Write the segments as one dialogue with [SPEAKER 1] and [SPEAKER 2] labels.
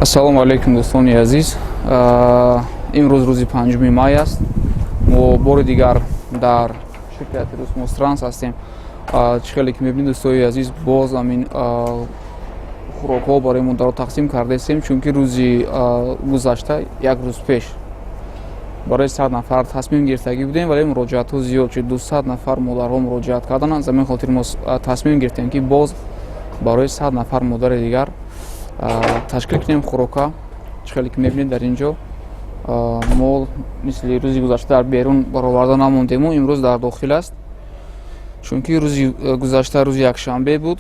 [SPEAKER 1] Ассалому алайкум, дӯстони азиз. Имрӯз рӯзи 5 май аст. Мо бори дигар дар ширкати Русмостранс ҳастем. Чӣ хеле ки мебинед, дӯстои азиз, боз ҳамин хӯрокҳо барои модаро тақсим кардаистем, чунки рӯзи гузашта, як рӯз пеш, барои 100 нафар тасмим гирифтагӣ будем, вале муроҷиатҳо зиёд шуд, 200 нафар модарҳо муроҷиат карданд. Аз ҳамин хотир мо тасмим гирифтем, ки боз барои 100 нафар модари дигар ташкил кунем хӯрока. Чӣ хеле ки мебинед, дар ин ҷо мо мисли рӯзи гузашта дар берун бароварда намондему, имрӯз дар дохил аст, чунки рӯзи гузашта рӯзи якшанбе буд,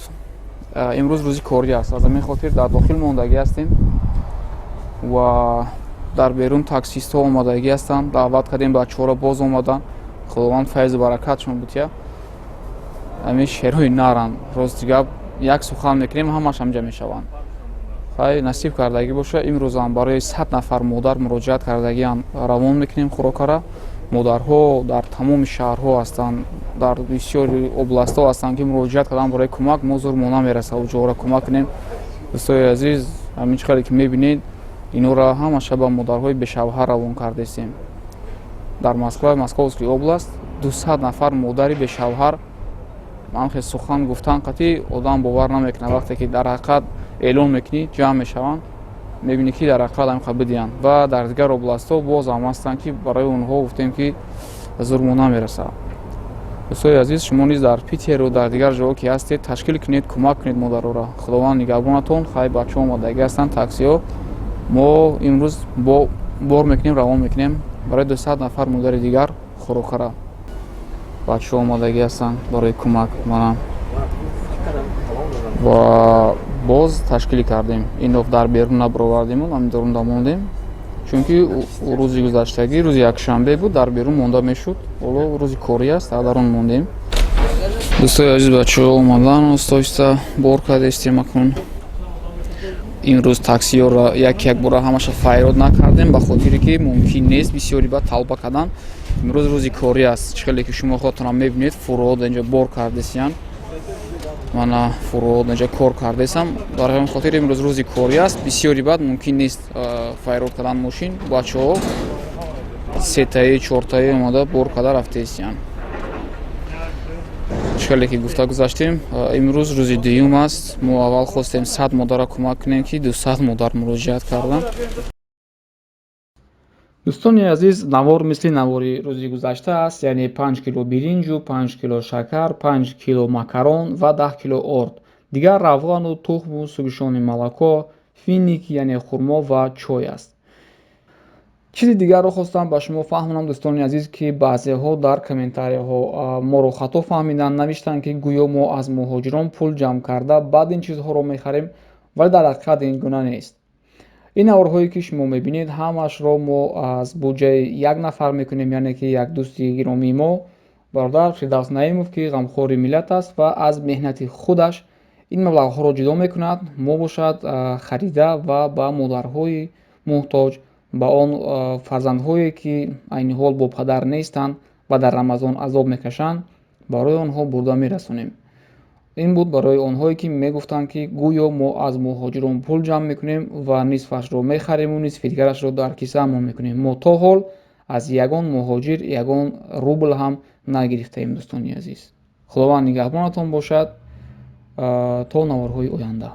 [SPEAKER 1] имрӯз рӯзи корӣ аст. Аз ҳамин хотир дар дохил мондагӣ ҳастем ва дар берун таксистҳо омадагӣ ҳастанд. Даъват кардем бачаҳоро, боз омаданд. Худованд файзу баракатшон бутия. Ҳамин шерҳои наранд, рости гап, як сухан мекунем, ҳамаш ҳамҷа мешаванд. Хай, насиб кардагӣ боша. Имрӯзам барои 100 нафар модар муроҷиат кардагиам, равон мекунем хӯрокара. Модарҳо дар тамоми шаҳрҳо ҳастанд, дар бисёри областҳо ҳастанд, ки муроҷиат карданд барои кӯмак. Мо зурмо намерасад уҷоро кӯмак кунем. Дӯстои азиз, ҳамин чӣ хеле ки мебинед, инора ҳамаша ба модарҳои бешавҳар равон кардастем. Дар Москва, Московский область, 200 нафар модари бешавҳар. Ман хел сухан гуфтан қатъи одам бовар намекунад. Вақте ки дар ҳақиқат эълон мекунӣ, ҷамъ мешаванд, мебинӣ, ки дар ҳақиқат ҳамин қабил диҳанд. Ва дар дигар областҳо боз ҳам ҳастанд, ки барои онҳо гуфтем, ки зурмо намерасад. Дӯстои азиз, шумо низ дар Питеру дар дигар ҷоҳо ки ҳастед, ташкил кунед, кӯмак кунед модароро. Худованд нигаҳбонатон. Хай, бачаҳо омодагӣ ҳастанд, таксиҳо. Мо имрӯз бор мекунем, равон мекунем барои 200 нафар модари дигар хӯрокара. Бачаҳо омодагӣ ҳастанд барои кӯмак. Манам ва боз ташкил кардем. Ин дар берун набаровардему, ҳамин дарунда мондем, чунки рӯзи гузаштагӣ рӯзи якшанбе буд, дар берун монда мешуд. Ҳоло рӯзи корӣ аст, дар дарун мондем. Дӯстои азиз, бачаҳо омадан, оста оҳиста бор кардастем. Акнун имрӯз таксиёро як як бора ҳамаша файрод накардем, ба хотире ки мумкин нест, бисёри ба талба кардан. Имрӯз рӯзи корӣ аст. Чӣ хеле ки шумо худатонам мебинед, фурод инҷо бор кардесиян. Мана, фурод инҷо кор кардесам. Бар ҳамин хотир имрӯз рӯзи корӣ аст, бисёри баъд мумкин нест файрод кардан мошин. Бачаҳо сетаи, чортаи омода бор карда рафтаистиян. Чӣ хеле ки гуфта гузаштем, имрӯз рӯзи дуюм аст. Мо аввал хостем 100 модарро кӯмак кунем, ки 200 модар муроҷиат карданд. Дӯстони азиз, навор мисли навори рӯзи гузашта аст, яъне 5 кило биринҷу 5 кило шакар, 5 кило макарон ва 10 кило орд, дигар равғану тухму сгущённое молоко, финик, яъне хурмо ва чой аст. Чизи дигарро хостам ба шумо фаҳмонам, дӯстони азиз, ки баъзеҳо дар комментарияҳо моро хато фаҳмиданд, навиштанд, ки гӯё мо аз муҳоҷирон пул ҷамъ карда, баъд ин чизҳоро мехарем, вале дар ҳақиқат ин гуна нест. Ин наворҳое ки шумо мебинед, ҳамаашро мо аз буҷаи як нафар мекунем, яъне ки як дӯсти гиромии мо, бародар Фирдавс Наимов, ки ғамхори миллат аст ва аз меҳнати худаш ин маблағҳоро ҷудо мекунад. Мо бошад, харида ва ба модарҳои муҳтоҷ, ба он фарзандҳое ки айни ҳол бо падар нестанд ва дар Рамазон азоб мекашанд, барои онҳо бурда мерасонем. Ин буд барои онҳое ки мегуфтанд, ки гӯё мо аз муҳоҷирон пул ҷамъ мекунем ва нисфашро мехариму нисфи дигарашро дар кисаамон мекунем. Мо то ҳол аз ягон муҳоҷир ягон рубл ҳам нагирифтаем. Дӯстони азиз, Худованд нигаҳбонатон бошад то наворҳои оянда.